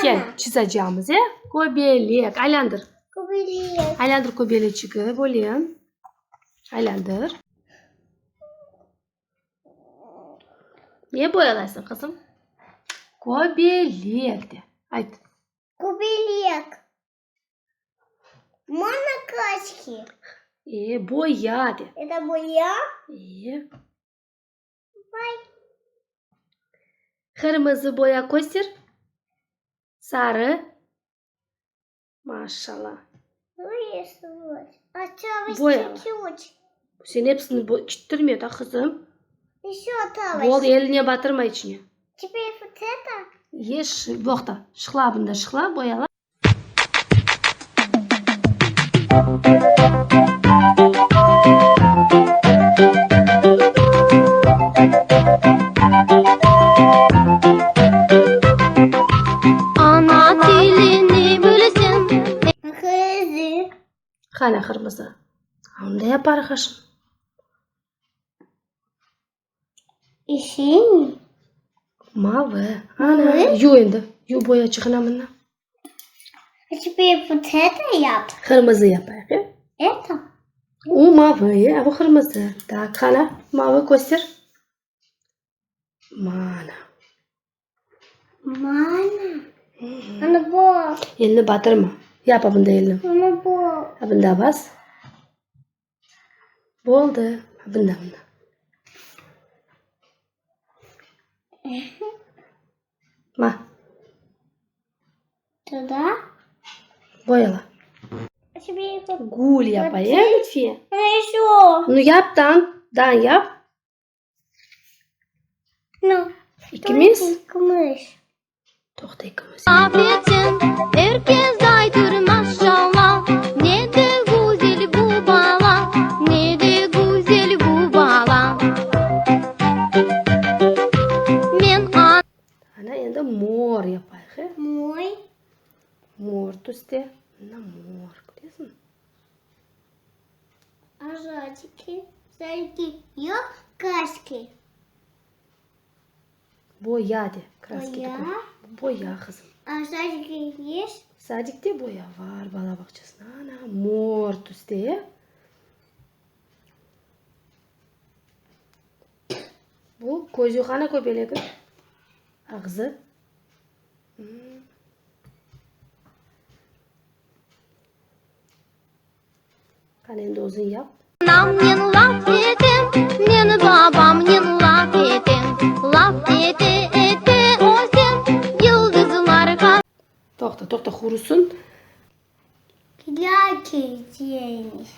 Kel, çizacağımız, e? Köbelek. Aylandır. Köbelek. Aylandır köbeleçigi, böyle. Aylandır. Ne boyalaysıñ, qızım? Köbelek de. Ayt. Köbelek. Mana kraski. E, boya de. Это boya? E. Vay. Qırmızı boya köster. Sarı. Maşallah. Boya. Sen episini çittirme da, qızım. Boldı, eline batırma içine. Теперь вот это? Eş, toqta. Şıqla bunda, şıqla, boyala. Ana tilini bilseñ. Qırmızı. Qana qırmızı? Onı da yapar qaşım. И siniy. Mavı. Ana, yuv endi. Yuv boyaçığına mına. А теперь вот это yap. Qırmızı yapayıq, e? Это? O mavı, e? A bu qırmızı. Tak, qana, mavı köster. Mana. Mana. Ana bu. Elini batırma. Yap a bunda elini. Ana bu. A bunda bas. Boldı. A bunda, bunda. Ma. Туда. Boyala. Gül yapay, e, Lütfiye? Еще. Nu yap dan, dan yap. Nu. İkimiz. İkimiz. Toqta ikimiz. Laf etseñ, er kes aytır maşallah, Ne de güzel bu bala, ne de güzel bu bala. Men Ana endi mor yapayıq, e? Mor. Mor tüste. Mına mor, köresiñmi? A zayçiki, zayçiki yoq, kraski. Boya de, kraski Boya. Boya, qızım. A sadiki есть? Sadikte boya var, bala bağçasında. Ana, mor tüste, e? Bu közü qana köbelegi? Ağzı. Qana endi özüñ yap. Anamnen laf etem, men babamnen laf etem, Laf ete, ete ösem, yıldızlarğa. Toqta, toqta, qurusın. Yarkiy deniz.